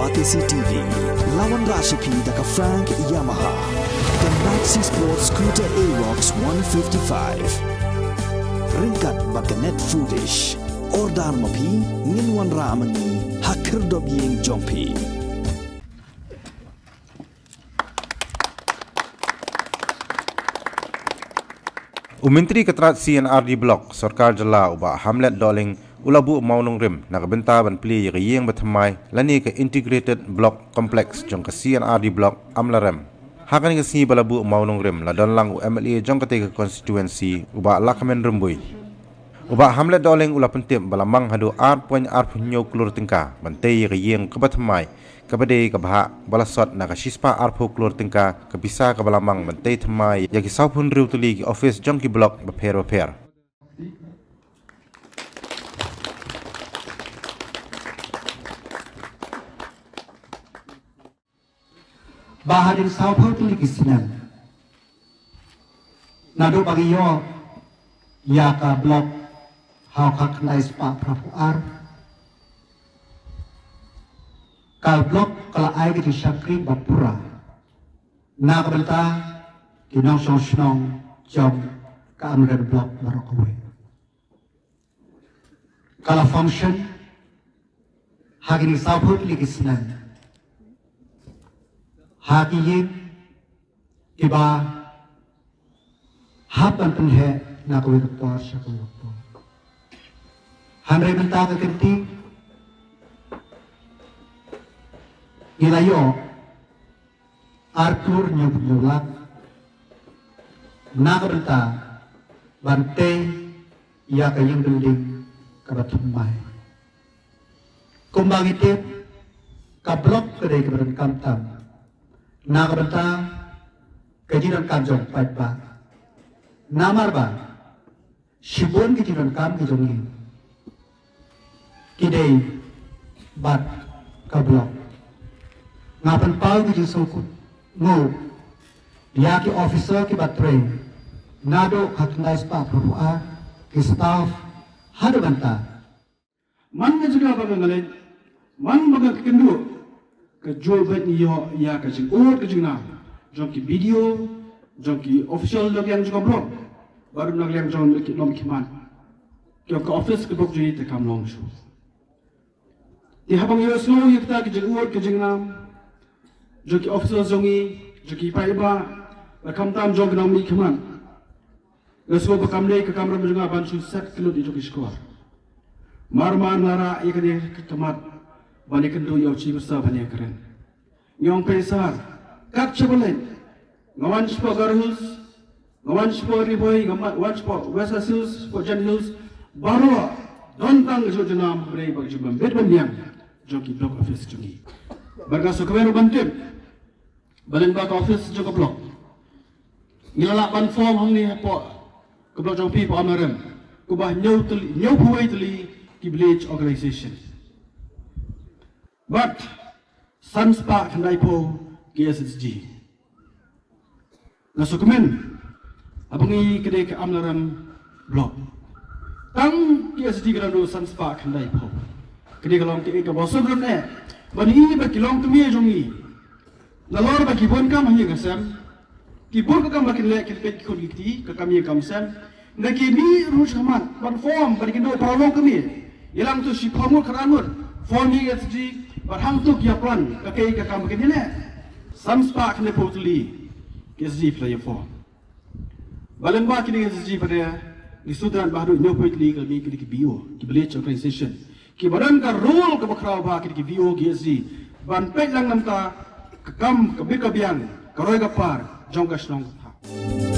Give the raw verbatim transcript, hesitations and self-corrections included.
Batesi T V, la wanrah sha phi da ka Frank Yamaha, ka Maxi Sport Scooter Aerox one fifty-five. Ryngkat bad ka Net Foodish. Order ma phi, ngin wanrah ma ngi ha khyrdop ïing jong phi. U Myntri ka tnad C and R D Block, Sorkar Jylla, u Bah Hamlet Dohling, u la buh mawnongrim na ka bynta ban plie ïa ka ïing bathymmai lane ka Integrated Block Complex jong ka C and R D Block Amlarem. Ha kane ka sngi ba la buh mawnongrim la don lang u M L A jong katei ka constituency, u Bah Lahkmen Rymbui. U Bah Hamlet Dohling u la pyntip ba la mang haduh ar point ar phew hynñiew klur tyngka ban tei ïa ka ïing kaba thymmai, kaba dei ka bhah ba la sot na ka shispah ar phew klur tyngka ka pisa kaba la mang ban tei thymmai ïa ki saw phew hynriew tylli ki office jong ki block bapher bapher. Ba hadien saw phew tylli ki snem naduh ba ki ïoh ïa ka block ha u khyndai spah phra phew ar, ka block ka la ai ka jingshakri ba pura na ka bynta ki nongshong shnong jong ka Amlarem Block baroh kawei. Ka la function ha kine saw phew tylli ki snem ha ki ïing kiba hap ban pynheh na kawei ka por sha kawei ka por. Hynrei mynta ka kynti ngi la ïoh ar klur hynñiew phew hynñiew lak na ka bynta ban tei ïa ka ïing building kaba thymmai. Kumba ngi tip, ka block ka dei kaba donkam tam na ka bynta ka jingdonkam jong paidbah. Namar ba shibun ki jingdonkam ki jong ngi ki dei bad ka block. Nga pynpaw ki jingsngewkut nguh ïa ki officer kiba trei naduh ka khyndai spah phra phew ar, ki staff haduh mynta. Man ka jaka ba nga leit, man ba nga kynduh, ka jur bad ngi ïoh ïa ka jingud ka jingnam jong ki B D O, jong ki official na ka liang jong ka block, bad na ka liang jong ki nongmihkhmat. Ki ong ka office ka block jong ngi te kam long shuh. Te haba ngi ïohsngew ïa kita ki jingud ki jingnam jong ki officer jong ngi, jong ki paidbah, bad khamtam jong ki nongmihkhmat, nga sngew ba kam dei ka kamram jong nga ban shu set kyllut ïa jong ki shkor. Mar mar nga rah ïa kane ka khmat ban ïakynduh ïa u Chief Minister ban ïakren. Ngi ong peit sir, kat shaba leit, nga wan shapoh Garo Hills, nga wan shapoh Ri Bhoi, nga ma-, wan shapoh West Khasi Hills, shapoh Jaintia Hills, baroh don tang ka jingjuh jingnam, hynrei bad ka jingbym bit bym biang jong ki block office jong ngi. Bad nga sngewkmen ban tip ba lyngba ka office jong ka block ngi la lah ban form hangne hapoh ka block jong phi hapoh Amlarem, kumba hynñiew tylli, hynñiew phew wei tylli ki village organization bad san spah khyndai phew ki S H G. Nga sngewkmen haba ngi ka dei ka Amlarem block, tang ki S H G ka dang don san spah khyndai phew. Ka dei ka long kaei kaba sngewdon eh ba ngi, ba ki longkmie jong ngi, nalor ba ki bun kam ha ïing ha sem, ki bun ka kam ba kin leh, kin peit ki khun ki kti, ka kam ïing kam sem, na ki mih ruh shakhmat ban form, ban ïakynduh para longkmie. Ïalang to shiphew ngut, khatar ngut, form ïa S H G, bad hangto ki ïaplan ka kaei ka kam ba kin ïaleh. San spah khyndai phew tylli ki S H G phi la ïa form. Ba lyngba kine ki S H G pat, ngi sngewthuh ba haduh hynñiew phew tylli ka la mih kine ki V O, ki village organization, kiba don ka role kaba khraw bha, kine ki V O ki S H G, ban peit lang na ka bynta ka kam ka bit ka biang, ka roi ka par jong ka shnong ka thaw.